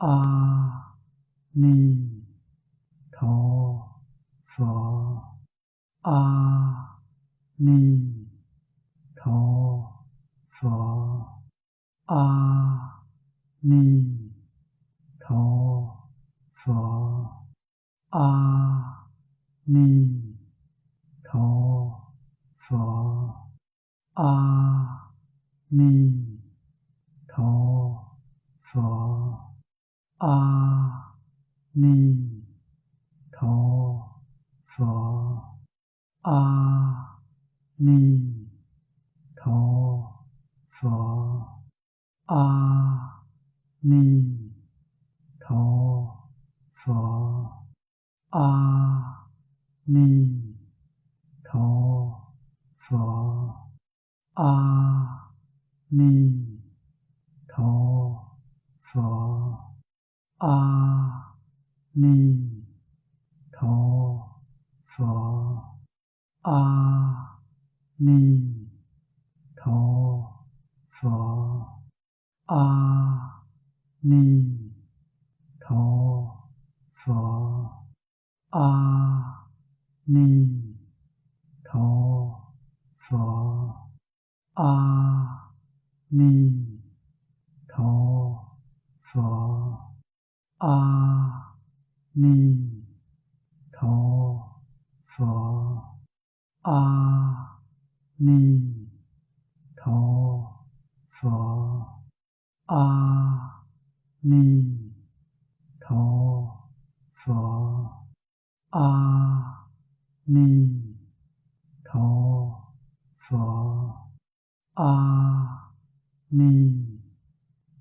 ອາ ນີ ທໍ ຟໍ ອາ ນີ ທໍ ຟໍ ອາ ນີ ທໍ ຟໍ ອາ ນີ ທໍ ຟໍ ອາ ນີ ທໍ ຟໍ ອາ ນີ ທໍ ຟໍ ອາ ນີ ທໍ ຟໍ ອາ ນີ ທໍ ຟໍ ອາ ນີ ທໍ ຟໍ ອາ ນີ ທໍ ຟໍ ອາ ນີ ທໍ ຟໍ ອາ ນີ ທໍ ຟໍ ອາ ນີ ທໍ ຟໍ ອາ ນີ ທໍ ຟໍ ອາ ນີ ທໍ ຢັ ອາ ນີ ທໍ ຢັ ອາ ນີ ທໍ ຢັ ອາ ນີ ທໍ ຢັ ອາ ນີ ທໍ ຢັ ອາ ນີ ທໍ ຟໍ ອາ ນີ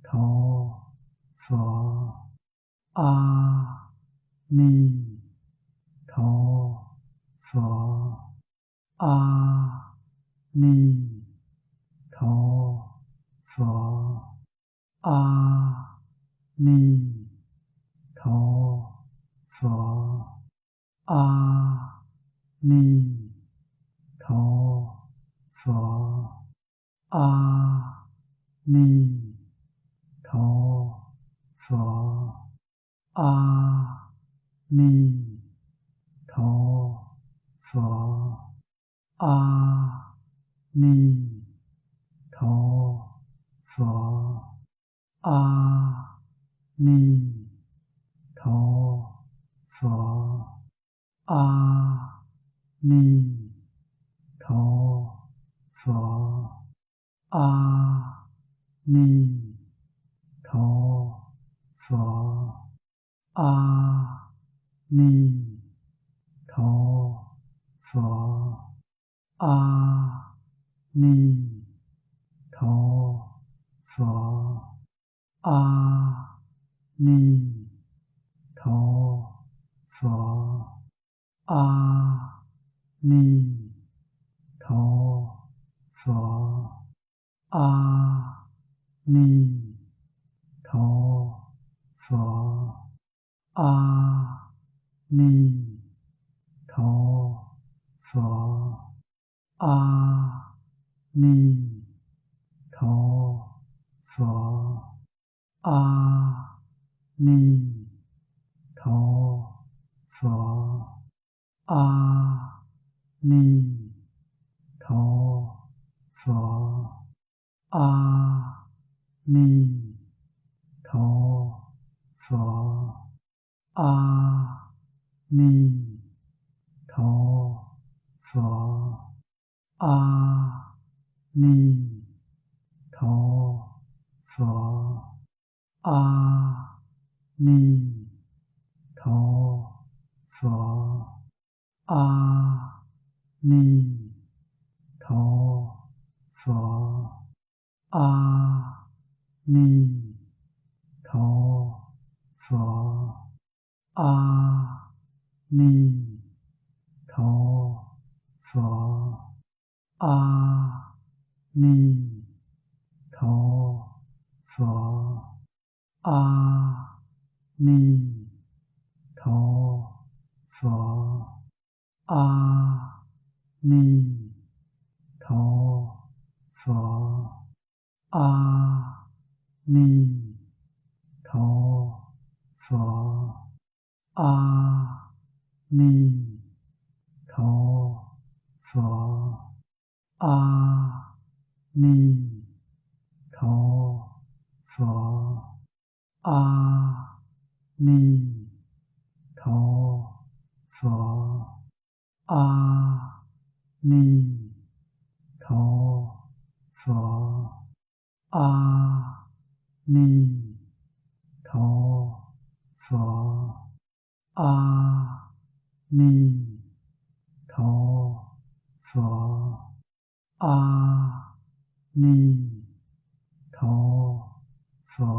ທໍ ຟໍ ອາ ນີ ທໍ ຟໍ ອາ ນີ ທໍ ຍໍ ອາ ນີ ທໍ ຍໍ ອາ ນີ ທໍ ຍໍ ອາ ນີ ທໍ ຍໍ ອາ ນີ ທໍ ຍໍ ອາ ນີ ທໍ ຍໍ ອາ ນີ ທໍ ຍໍ ອາ ນີ ທໍ ຍໍ ອາ ນີ ທໍ ຍໍ ອາ ນີ ທໍ ຍໍ ອາ ນີ ທໍ ຍໍ ອາ ນີ ທໍ ຍໍ ອາ ນີ ທໍ ນໍ ອາ ນີ ທໍ ນໍ ອາ ນີ ທໍ ນໍ ອາ ນີ ທໍ ນໍ ອາ ນີ ທໍ ນໍ ອາ ນີ ທໍ ນໍ ອາ ນີ ທໍ ນໍ ອາ ນີ ທໍ ນໍ ອາ ນີ ທໍ ນໍ ອາ ນີ ທໍ ນໍ ອາ ນີ ທໍ ນໍ ອາ ນີ ທໍ ນໍ ອາ ນີ ທໍ ນໍ ອາ ນີ ທໍ ນໍ ອາ ນີ ທໍ ນໍ ອາ ນີ ທໍ ອາ ນີ ທໍ ຟໍ ອາ ນີ ທໍ ຟໍ ອາ ນີ ທໍ ຟໍ ອາ ນີ ທໍ ຟໍ ອາ ນີ ທໍ ຟໍ ອາ ນີ ທໍ ຟໍ ອາ ນີ ທໍ ຟໍ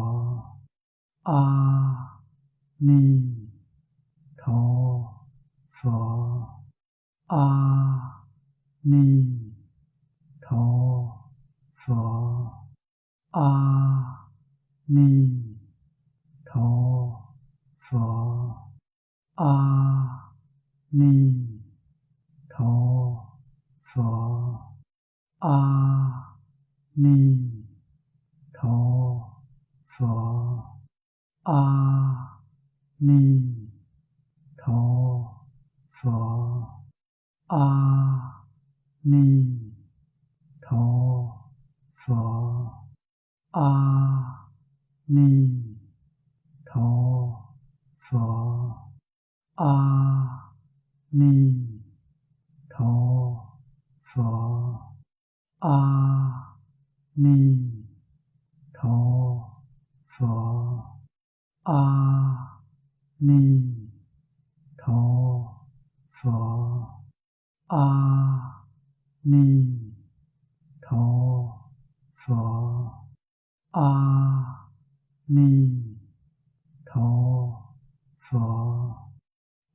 ອາ ນີ ທໍ ຟໍ ອາ ນີ ທໍ ຟໍ ອາ ນີ ທໍ ຟໍ ອາ ນີ ທໍ ຟໍ ອາ ນີ ທໍ ຟໍ ອາ ນີ ທໍ ຢັ ອາ ນີ ທໍ ຟໍ ອາ ນີ ທໍ ຢັ ອາ ນີ ທໍ ຢັ ອາ ນີ ທໍ ຢັ ອາ ນີ ທໍ ຢັ ອາ ນີ ທໍ ຢັ ອາ ນີ ທໍ ຟໍ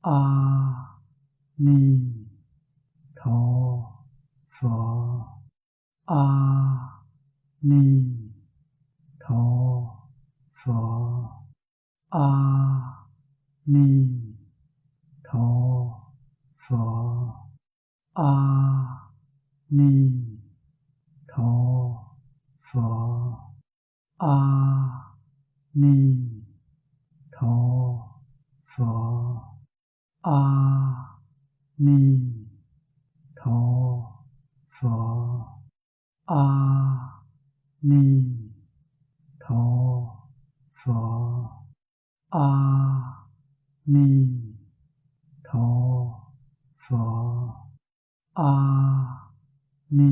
ອາ ນີ ທໍ ຟໍ ອາ ນີ ທໍ ຟໍ ອາ ນີ ທໍ ຢັ ອາ ນີ ທໍ ຟໍ ອາ ນີ ທໍ ຢັ ອາ ນີ ທໍ ຢັ ອາ ນີ ທໍ ຢັ ອາ ນີ ທໍ ຢັ ອາ ນີ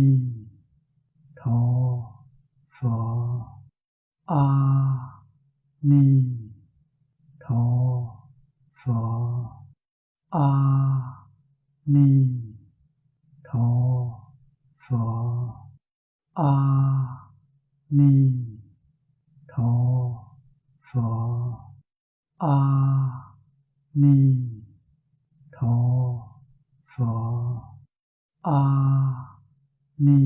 ທໍ ຢັ ອາ ນີ ທໍ ຢັ ອາ ນີ ທໍ ຢັ ອາ ນີ ທໍ ຢັ ອາ ນີ ທໍ ຢັ ອາ ນີ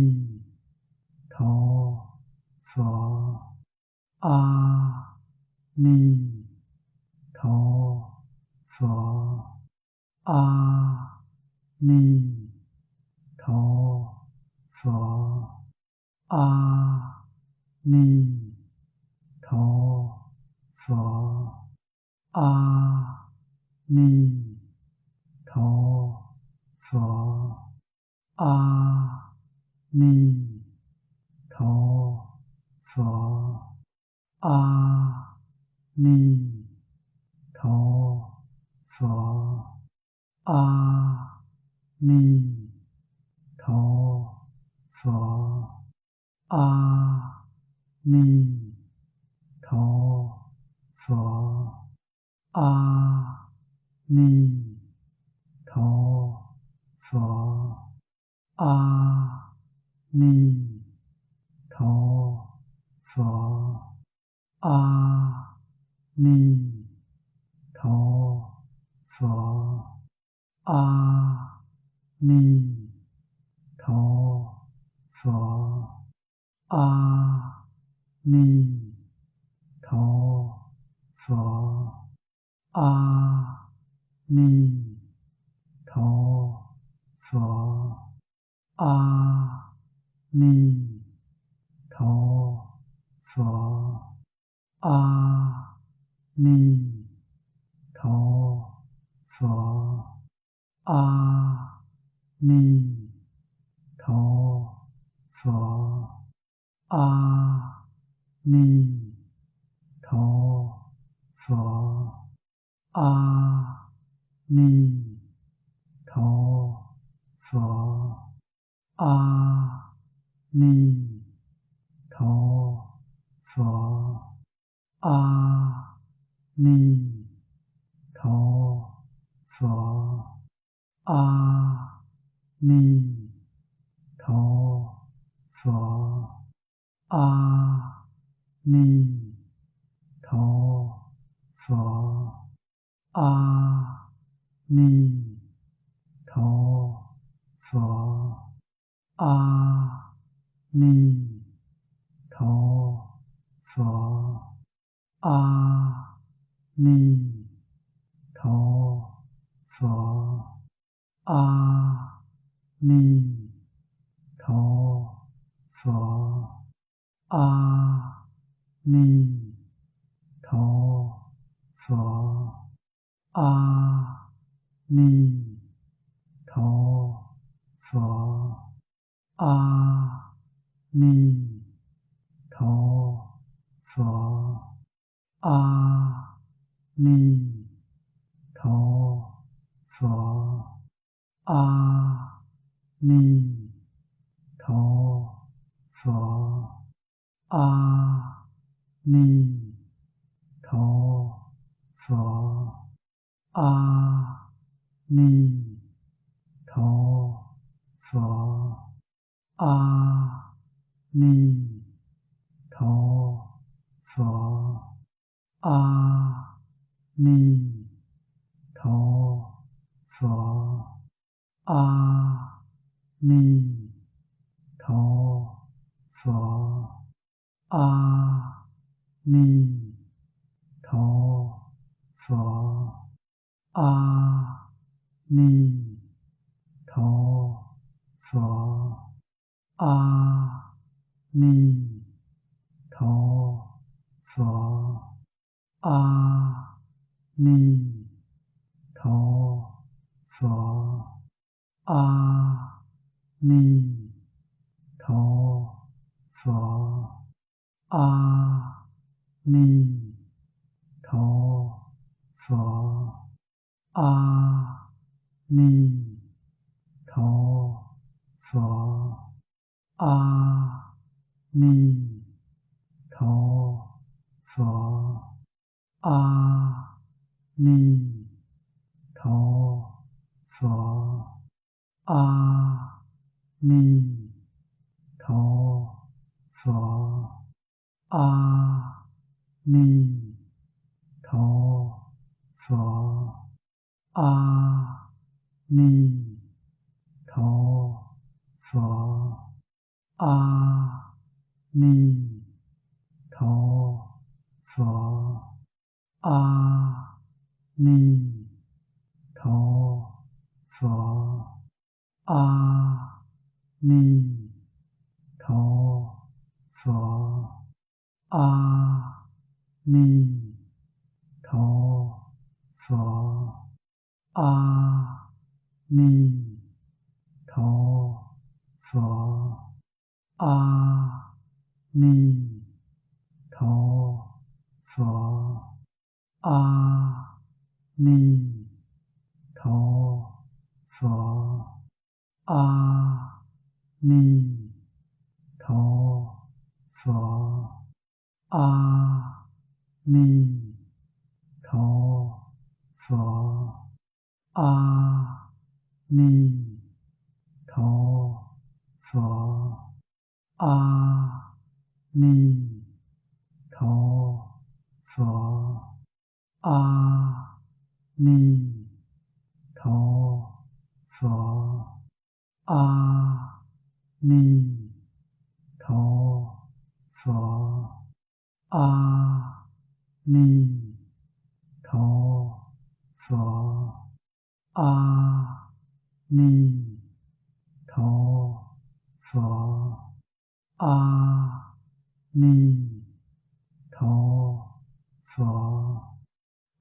ທໍ ຢັ ອາ ນີ ທໍ ຟໍ ອາ ນີ ທໍ ຟໍ ອາ ນີ ທໍ ຟໍ ອາ ນີ ທໍ ຍໍ ອາ ນີ ທໍ ຍໍ ອາ ນີ ທໍ ຍໍ ອາ ນີ ທໍ ຍໍ ອາ ນີ ທໍ ຍໍ ອາ ນີ ທໍ ຍໍ ອາ ນີ ທໍ ຍໍ ອາ ນີ ທໍ ຍໍ ອາ ນີ ທໍ ນໍ ອາ ນີ ທໍ ນໍ ອາ ນີ ທໍ ນໍ ອາ ນີ ທໍ ນໍ ອາ ນີ ອາ ນີ ທໍ ຟໍ ອາ ນີ ທໍ ຟໍ ອາ ນີ ທໍ ຟໍ ອາ ນີ ທໍ ຟໍ ອາ ນີ ທໍ ຟໍ ອາ ນີ ທໍ ຟໍ ອາ ນີ ທໍ ຟໍ ອາ ນີ ທໍ ຟໍ ອາ ນີ ທໍ ຟໍ ອາ ນີ ທໍ ຟໍ ອາ ນີ ທໍ ຟໍ ອາ ນີ ທໍ ຟໍ ອາ ນີ ທໍ ຟໍ ອາ ນີ ທໍ ຟໍ ອາ ນີ ທໍ ຢັ ອາ ນີ ທໍ ຢັ ອາ ນີ ທໍ ຢັ ອາ ນີ ທໍ ຢັ ອາ ນີ ທໍ ຢັ ອາ ນີ ທໍ ຟໍ ອາ ນີ ທໍ ຟໍ ອາ ນີ ທໍ ຟໍ ອາ ນີ ທໍ ຍໍ ອາ ນີ ທໍ ຍໍ ອາ ນີ ທໍ ຍໍ ອາ ນີ ທໍ ຍໍ ອາ ນີ ທໍ ຍໍ ອາ ນີ ທໍ ຍໍ ອາ ນີ ທໍ ຍໍ ອາ ນີ ທໍ ນໍ ອາ ນີ ທໍ ນໍ ອາ ນີ ທໍ ນໍ ອາ ນີ ທໍ ນໍ ອາ ນີ ທໍ ນໍ ອາ ນີ ທໍ ນໍ ອາ ນີ ທໍ ນໍ ອາ ນີ ທໍ ນໍ ອາ ນີ ທໍ ນໍ ອາ ນີ ທໍ ນໍ ອາ ນີ ທໍ ນໍ ອາ ນີ ທໍ ນໍ ອາ ນີ ທໍ ນໍ ອາ ນີ ທໍ ນໍ ອາ ນີ ທໍ ນໍ ອາ ນີ ທໍ ນໍ ອາ ນີ ທໍ ນໍ ອາ ນີ ທໍ ນໍ ອາ ນີ